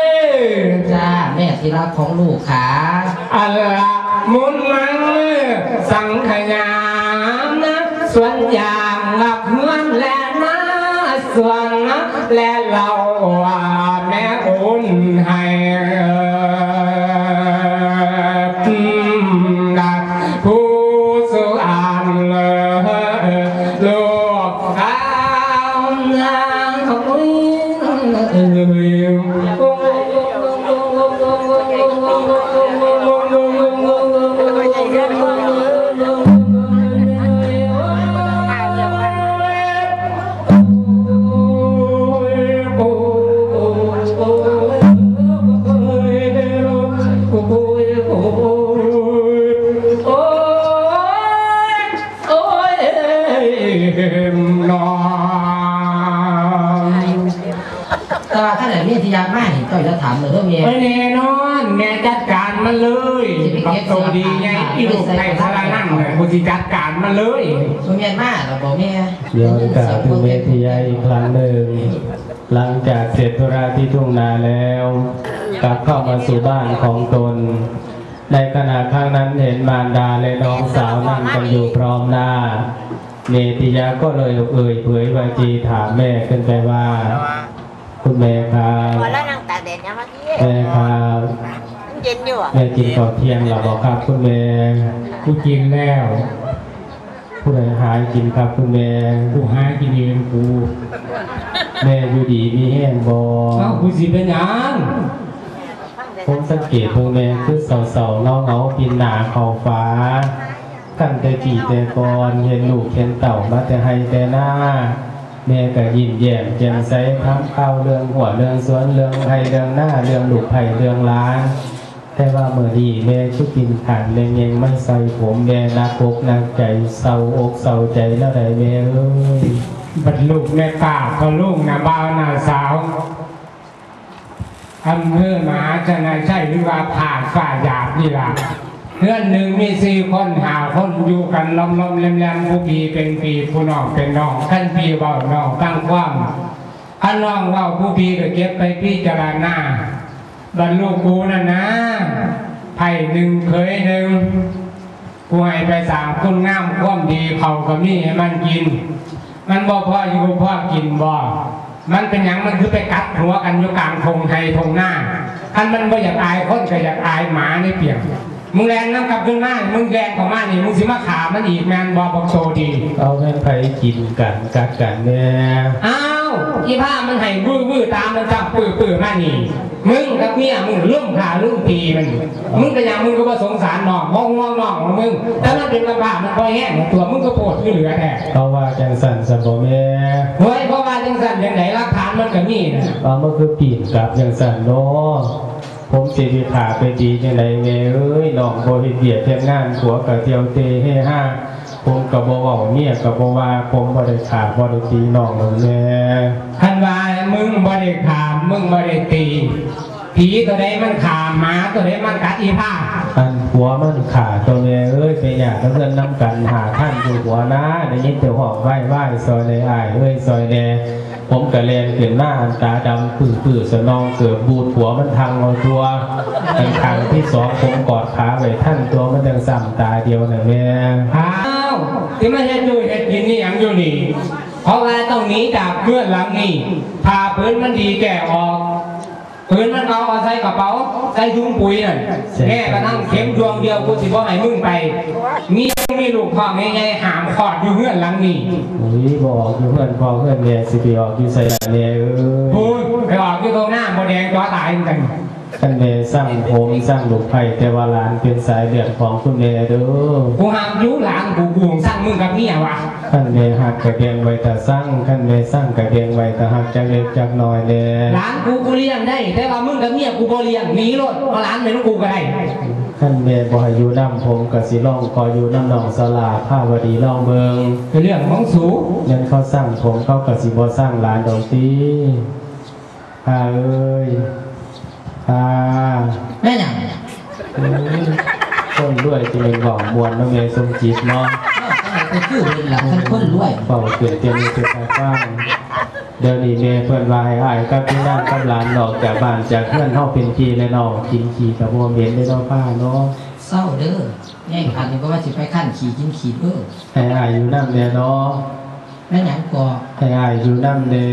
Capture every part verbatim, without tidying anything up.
ย จ้า แม่ที่รักของลูกขา อัลละมุนมัง สังขยานะ สวนยางกับเฮือนและนา สวนและเราแม่อุ่นให้ผู้สุอันเลยลูกข้า โอ้ย โอ้ย น้อง แต่ว่าถ้าไหนมีที่อยากมานี่เจ้าอย่าถามเลยเด้อแม่ เอ้ย แน่นอน แม่จัดการมันเลย สิไปเก็บ กับโตดีไง เสื้อผ้า อีลูกไทยสารนั่งเลย กูสิจัดการมันเลย บ่แม่นมาหรอกบ่แม่ ย้อนกราบถึงแม่ที่ย้ายอีกครั้งหนึ่ง หลังจากเสร็จธุระที่ทุ่งนาแล้ว กลับเข้ามาสู่บ้านของตน ในขณะครั้งนั้นเห็นมารดาและน้องสาวนั่งกันอยู่พร้อมหน้า เนติยะก็เลยเอ่ยเผยวาจีถามแม่ขึ้นไปว่า คุณแม่ครับ หัวเราะนั่งตากแดดยังวะพี่ แม่ครับ มันเย็นอยู่อะ แม่กินข้าวเที่ยงแล้วบ่ครับคุณแม่ กูกินแล้ว ผู้ใดหากินครับคุณแม่ กูหากินเองกู แม่อยู่ดีมีแฮงบ่ เอ้า กูสิเป็นหยัง ผมสังเกตเบิ่งแม่คือเศร้าๆเหงาๆ ปินหน้าเข้าฟ้า คันแต่กี้แต่ก่อนเห็นลูกเห็นเต้ามาแต่ไฮ่แต่นา แม่ก็ยิ้มแย้มแจ่มใส ถามข่าวเรื่องฮั้วเรื่องสวน เรื่องไฮ่เรื่องนา เรื่องลูกไผ่เรื่องหลาน แต่ว่ามื้อนี้แม่คือปินข้างแม่เง็งมาใส่ผม แม่หนักอกหนักใจ เศร้าอกเศร้าใจแนวใดแม่เอ้ย บัดลูกแม่ป้าพ่อลุงน้าบ่าวน้าสาว อำเภอมหาชนะชัย หรือว่าผาดฟ้าหยาบนี่ล่ะ เฮือนหนึ่งมีสี่คนห้าคนอยู่กันล้อมๆแหลมๆ ผู้พี่เป็นพี่ผู้น้องเป็นน้อง คันพี่เว้าน้องฟังความ คันน้องเว้าผู้พี่ก็เก็บไปพิจารณา บัดลูกกูนั่นนะ ไผ่หนึ่งเขยหนึ่ง กูให้ไปสร้างคุณงามความดี เขาก็มีให้มันกิน มันบ่พออยู่พอกินบ่ มันเป็นหยังมันคือไปกัดหัวกันอยู่กลางทงไฮ่ทงนา คันมันบ่อยากอายคนก็อยากอายหมาในเปียง มึงแล่นนำกลับขึ้นมา มึงแล่นเข้ามานี่ มึงสิมาฆ่ามันอีกแม่นบ่บักโตดี เอาแม่นไผกินกันกัดกันแน่ อ้าว อีผ้ามันไห้วื้อๆตามมันจับปื้อๆมานี่ มึงกับเมียมึงลุมฆ่าลุมตีมัน มึงเป็นหยังมึงก็บ่สงสารน้อง บ่ห่วงน้องของมึง แต่มันเป็นลำบากมันบ่แห้งตัว มึงก็โพดคือเหลือแท้ เขาว่าจังซั่นซะบ่แม่ เฮ้ย เพราะว่าจังซั่นจังใด หลักฐานมันก็มีนะ เอามันคือปีนกลับจังซั่นเนาะ ผมสิไปฆ่าไปตีจังใดแม่เอ้ย น้องบ่เฮ็ดเวียกเฮ็ดงาน ผัวก็เที่ยวเตะเฮฮา ผมก็บ่เว้า เมียก็บ่ว่า ผมบ่ได้ฆ่าบ่ได้ตีน้องหรอกแม่ คันว่ามึงบ่ได้ฆ่า มึงบ่ได้ตี ผีตัวใดมันฆ่า หมาตัวใดมันกัดอีผ้า อันผัวมันฆ่าตัวแม่เอ้ย ไปอยากเพื่อนนำกัน หาท่านอยู่หัวนะ ได้ยินแต่ห้องไหว้ไหว้ซอยแหน่อ้ายเอ้ยซอยแหน่ ผมก็แล่นขึ้นมา อันตาดำปื้อๆ สนองเกือบบูด ผัวมันทังเอาตัว อันครั้งที่สองผมกอดขาไว้ทันตัว มันจังซ้ำตาเดียวน่ะแม่ อ้าว สิมาเฮ็ดอยู่เฮ็ดกินนี่หยังอยู่นี่ เพราะว่าต้องหนีจากเฮือนหลังนี้ ผ้าผืนมันดีแก้ออก ผืนมันเอาเอาใส่กระเป๋า ใส่ถุงปุ๋ยนั่น แก้กระทั่งเข็มดวงเดียว กูสิบ่ให้มึงไป มี มีลูกท้องใหญ่ๆ ห้ามคลอดอยู่เฮือนหลังนี้ อุ้ย บ่ออกอยู่เฮือนพ่อเฮือนแม่ สิไปออกอยู่ไสล่ะแม่เอ้ย พู้น ไปออกอยู่ตรงหน้าบ่แดงตัวตายเหมือนกัน คันแม่สั่งผมสั่งลูกไผ่ แต่ว่าหลานเป็นสายเลือดของคุณแม่เด้อ กูหักอยู่หลานกู กูสั่งมึงกับเมียวะ คันแม่หักก็แบ่งไว้ตาสั่ง คันแม่สั่งก็แบ่งไว้ตาหักจักเล็กจักน้อยแน่ หลานกูกูเลี้ยงได้ แต่ว่ามึงกับเมียกูบ่เลี้ยง หนีโลด เอาหลานไปนำกูก็ได้ คันแม่บ่ให้อยู่นำ ผมก็สิลองขออยู่นำน้องสลาภาวดีลองเบิ่ง เป็นเรื่องของสู แม่นเขาสั่งผม เขาก็สิบ่สั่งหลานดอกติ ป้าเอ้ย ป้า แม่นหยัง อืม คน ด้วยที่มันเว้าม่วนเนาะแม่สมจิตเนาะ เว้าจั่งใด๋ก็คือเพิ่นล่ะ คันคนรวย เว้าขึ้นเต็มที่ทุกทางฟัง เดี๋ยวนี้แม่เพิ่นว่าให้อ้ายกับพี่นางกับหลานออกจากบ้านจากเฮือนเฮาเป็นพี่และน้อง กินขี้ก็บ่เหม็นเด้เนาะป้าเนาะ เซาเด้อ ยายขันนี่บ่ว่าสิไปคั้นขี้กินขี้เด้อ ให้อ้ายอยู่นำแน่เนาะ แม่นหยังก่อ ให้อ้ายอยู่นำแน่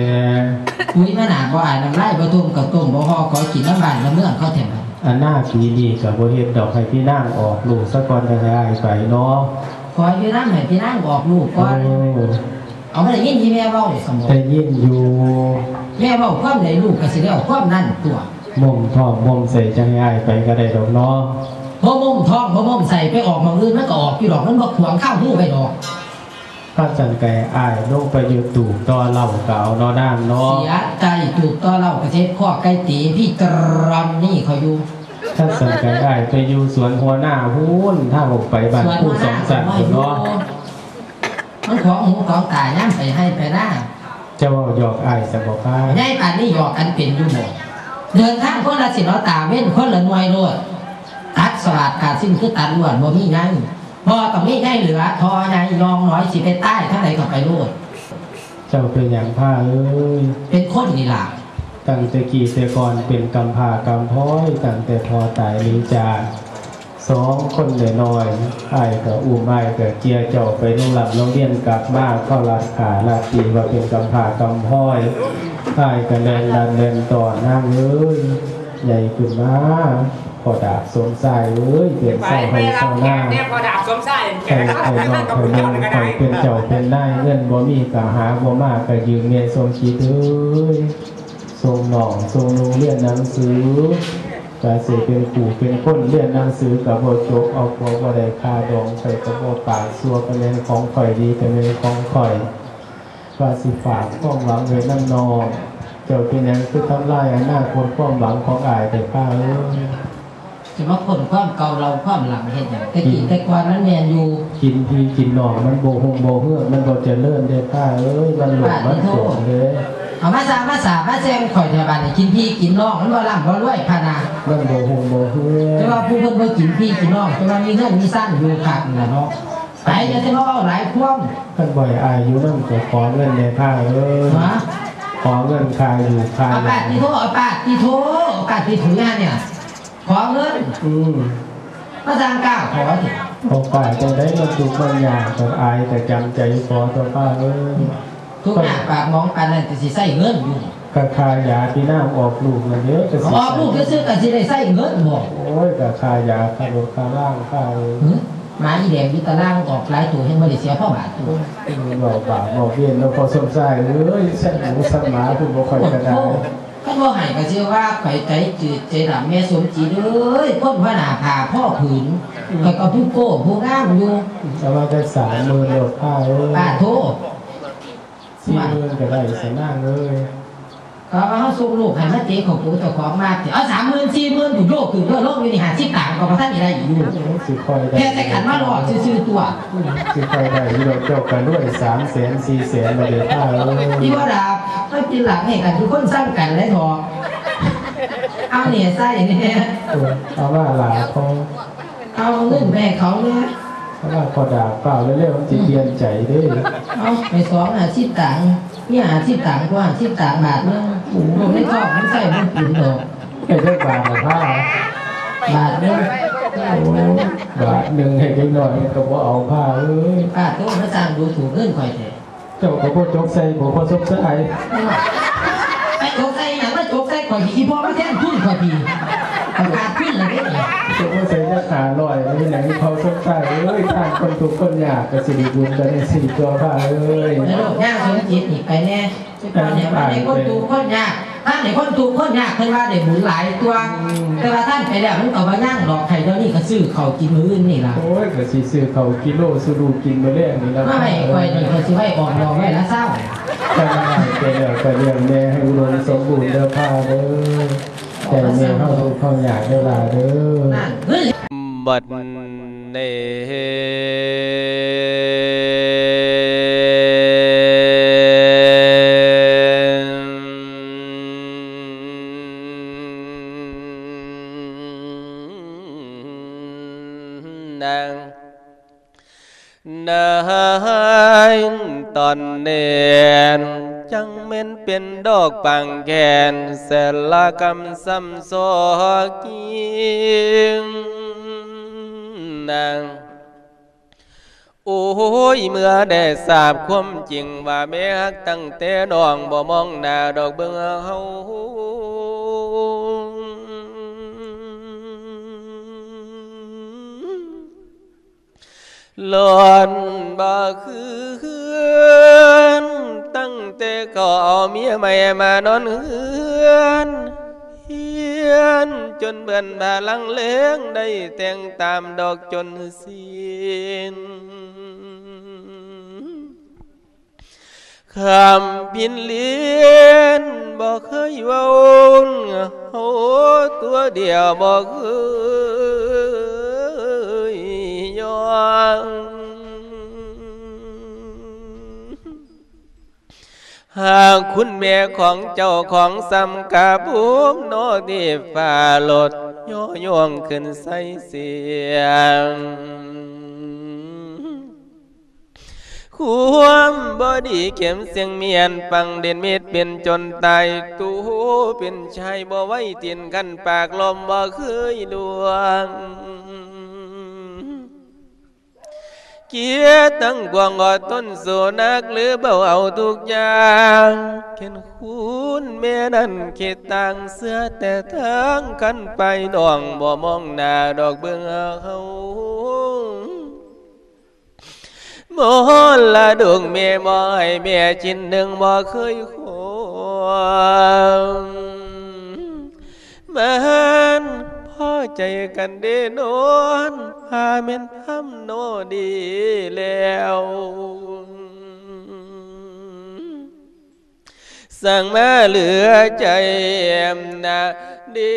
อุ๊ย มาหน้าบ่อายน้ำลายบ่ท่วมกระต้มบ่ห่อ ขอกินน้ำบ้านน้ำเมืองเขาแท้บัด อันหน้าปีนี้ก็บ่เฮ็ดดอก ให้พี่นางออกลูกซะก่อน จั่งให้อ้ายไปเนาะ ขออยู่นำให้พี่นางออกลูกก่อน โอ้ เอาบ่ได้ยินที่แม่เว้าเลยสมอง ได้ยินอยู่ แม่เว้าความใดลูกก็สิได้เอาความนั้นตั่ว ม่มท้องม่มไส้จั่งให้อ้ายไปก็ได้ดอกเนาะ บ่ม่มท้องบ่ม่มไส้ ไปออกหม่องอื่นมันก็ออกอยู่ดอก มันบ่ขวางข้างหูไปดอก คันซั่นก็ให้อ้ายลงไปอยู่ตูบต่อเหล้าก็เอาเนาะนางเนาะ เสียใจ ตูบต่อเหล้าก็สิเฮ็ดคอกไก่ตีพี่ตรำนี่เขาอยู่ คันซั่นก็ให้อ้ายไปอยู่สวนหัวหน้าพู้น ทางออกไปบ้านผู้สองสันพู้นเนาะ มันของหูของตายามไปไฮ่ไปนา เจ้าเว้าหยอกอ้ายซะบ่คะ ยายปานนี้หยอกกันเป็นอยู่บ่ เดินทางคนละสิเนาะ ตาเว้นคนละหน่วยโลด ตัดสลาดขาดสิ้นคือตัดล้วนบ่มีไง บ่ต้องมีไงเหลือ ทอไงยองน้อยสิไปใต้ทางใดก็ไปโลด เจ้าเป็นหยังพาเอ้ย เป็นคนนี่ล่ะ ตั้งแต่กี้แต่ก่อนเป็นกำพร้ากำพร้อย ตั้งแต่พ่อตายหนีจาก สองคนน้อยๆ อ้ายก็อุ้ม อ้ายก็เจียเจ้าไปโรงร่ำโรงเรียน กลับมาเขาลัดขาลัดตีว่าเป็นกำพร้ากำพร้อย อ้ายก็แล่นลัดแล่นตอน นางเอ้ย ใหญ่ขึ้นมา พ่อดาบสมชายเอ้ย เป็นชาวไร่ชาวนา เนี่ยพ่อดาบสมชาย ให้ ให้น้องให้นาง ให้เป็นเจ้าเป็นนาย เงินบ่มีก็หาบ่มาก็ยืมแม่สมจิตเอ้ย ส่งน้องส่งลูกเรียนหนังสือ ก็สิเป็นครูเป็นคน เรียนหนังสือก็บ่จบ เอาผัวบ่ได้ ค่าดองไปก็บ่ปาก ชั่วก็แม่นของข่อย ดีก็แม่นของข่อย ว่าสิฝากความหวังไว้นำน้อง เจ้าเป็นหยังคือทำลายอนาคตความหวังของอ้ายแท้พาเอ้ย สิมาค้นความเก่าเล่าความหลังเฮ็ดหยัง แต่กี้แต่ก่อนมันแม่นอยู่ กินพี่กินน้องมันบ่ฮุ่งบ่เฮือก มันบ่เจริญเด้พาเอ้ย มันหลงมันโศกเด้ เอามาสามาสามาแซงข่อยแถวบ้านนี่ กินพี่กินน้องมันบ่ร่ำบ่รวยพะนะ มันบ่ฮุ่งบ่เฮือก แต่ว่าผู้เพิ่นบ่กินพี่กินน้อง แต่ว่ามีเงินมีซ่านอยู่คักนั่นล่ะเนาะ ไปอย่าสิมาเว้าหลายความ คันบ่ให้อ้ายอยู่นำก็ขอเงินแน่พาเอ้ย ฮะ ขอเงินค่าอยู่ค่า เอาปาดติโท เอาปาดติโท เอาปาดติโท งานเนี่ย ขอเงิน อืม มาสร้างกล้าขอสิ ขอกล้าจั่งใด๋ มันทุกข์มันยาก ก็อายก็จำใจขอตัวพาเอ้ย ทุกข์ยากปากหมองปานนั้นก็สิใช้เงินอยู่ ก็ค่ายาพี่นางออกลูกนั่นเด้อ ก็สิ ออกลูกซื่อๆก็สิได้ใช้เงินบ่ โอ้ย ก็ค่ายาค่ารถค่าร่างค่า หึ หมาอีแดงอยู่ตารางออกหลายตัว แฮ่งบ่ได้เสียพ่อบาทตัว เว้าบาปเว้าเวรเนาะ พ่อสมชายเอ้ย สั่งหมูสั่งหมา ผู้บ่ค่อยก็ได้ โอ้โห คันบ่ให้ก็สิว่าข่อยใจจืดใจดำ แม่สมจิตเอ้ย คนหัวหน้าผ้าพ่อผืน อืม ข่อยก็ผู้โก้ผู้งามอยู่ แต่ว่าได้สามหมื่นโลดพาเอ้ย ปาโท สี่หมื่นก็ได้สนางเอ้ย ก็ว่าเฮาส่งลูกให้มาเตะเข้าโกเจ้าของมาติ เอาสามหมื่น สี่หมื่น ผู้โยกขึ้นโยกลงอยู่นี่ ห้าสิบตังค์ก็บ่ทันได้อยู่ สิค่อยได้ แค่แต่ขันมารอดซื่อๆตัว สิค่อยได้อยู่ดอก เจ้าก็รวยสามแสน สี่แสนแล้วเด้อพาเอ้ย ที่ว่าดาบ มันกินหลังให้กัน ทุกคนสร้างกันและทอง เอาเนี่ยใส่เนี่ย เออ เอาว่าหลาพอ เอาเงินแม่เขาเนี่ย เอาว่าพอดาบเปล่าเร็วๆ มันสิเปลี่ยนใจเด้อ เอาไปสองห้าสิบตังค์ เนี่ยห้าสิบตังค์ กว่าห้าสิบตังค์บาทหนึ่ง โอ้โห ในท้องมันใส่มันกินดอก ไอ้เจ้าบาทละพา บาทหนึ่ง โอ้ บาทหนึ่งให้เด็กน้อยมันก็บ่เอาพาเอ้ย ป้าโตมาสร้างดูถูกเงินข่อยแท้ เจ้าก็บ่จกใส่บ่พอสมชาย ไปจกใส่หยัง มาจกใส่ข่อยสิ อีพ่อมาแทนทุนข่อยพี ข่อยขาดทุนเลยเด้ จกมาใส่จักห้าร้อย มันเป็นหยังพอสมชายเอ้ย ทางคนทุกข์คนยากก็สิได้บุญกันจั่งซี้ตัวพาเอ้ย แล้วลูกย่างสมจิตนี่ไปแน่ ตอนนี้ว่าได้คนทุกข์คนยาก ท่านได้คนทุกข์คนยาก เพิ่นว่าได้บุญหลายตัว อืม แต่ว่าท่านไปแล้วมันก็บ่ยั่งดอก ไข่เดี๋ยวนี้ก็ซื้อข้าวกินมื้ออื่นนี่ล่ะ โอ้ย ก็สิซื้อข้าวกิโลสู่ลูกกินมื้อแลงนี่ล่ะ มาไว้ข่อยนี่ข่อยสิไว้ออกดอกไว้ละเศร้า จั่งให้ไปแล้วก็เลี้ยงแม่ให้อุดมสมบูรณ์เด้อพาเด้อ แต่แม่เฮาทุกข์เฮายากเด้อหล่าเด้อ นั่น บัดนี้ นาง ในตอนเน้น จั่งแม่นเป็นดอกปางแคน แสนละกำซ้ำซอกยิ่ง นาง โอ้ย เมื่อได้ทราบความจริงว่าแม่ฮักตั้งแต่น้องบ่มองหน้าดอกเบิ่งเฮา หล่อนบ่คืน ตั้งแต่เขาเอาเมียใหม่มานอนเฮือน เฮียนจนเบิ่นบาลังเลง ได้แต่งตามดอกจนสิ้น คำพินเลียนบ่เคยเว้า เฮาตัวเดียวบ่เคยยอม หากคุณแม่ของเจ้าของซ้ำกะภูมินอที่ฟ้าลดย่อย่องขึ้นใส่เสียง ความบ่ดีเข็มเสียงเมียนปังเด่นมิดเป็นจนตาย ตูเป็นชายบ่ไว้ตินกันปากลมบ่เคยดวง เกียรติตั้งกวางอดทนสู้นักหรือเบาเอาทุกอย่าง เข็นคุณแม่นั้นคิดต่างเสื้อแต่ทางกันไปดองบ่มองหน้าดอกเบิ่งเฮา มรดกแม่บ่ให้แม่ชิ้นหนึ่งบ่เคยขอ มันพอใจกันเด้นอน พาแม่นทำโนดีแล้ว สั่งมาเหลือใจนะดี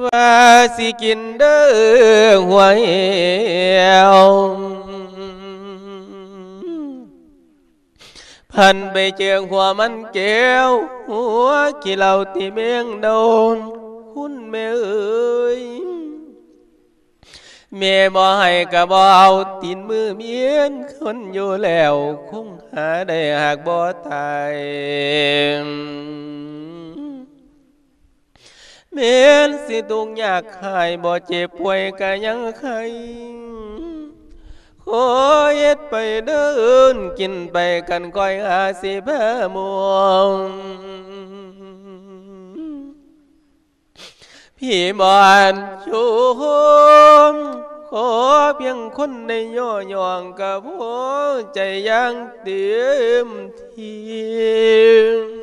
ว่าสิกินเด้อหัวแหว พันไปเจิงหัวมันแก้ว หัวขี้เหล้าติเมงโดน คุณแม่เอ๋ย แม่บ่ให้ก็บ่เอา ตีนมือเมียนคนอยู่แล้ว คงหาได้หากบ่ตาย แม่นสิทุกข์ยากหายบ่เจ็บป่วยก็ยังไข้ ขอเฮ็ดไปเดินกินไปกันคอยหาสิพาม่วง พี่บ่อนชม ขอเพียงคนในย่อย่องก็พอใจอย่างเต็มที่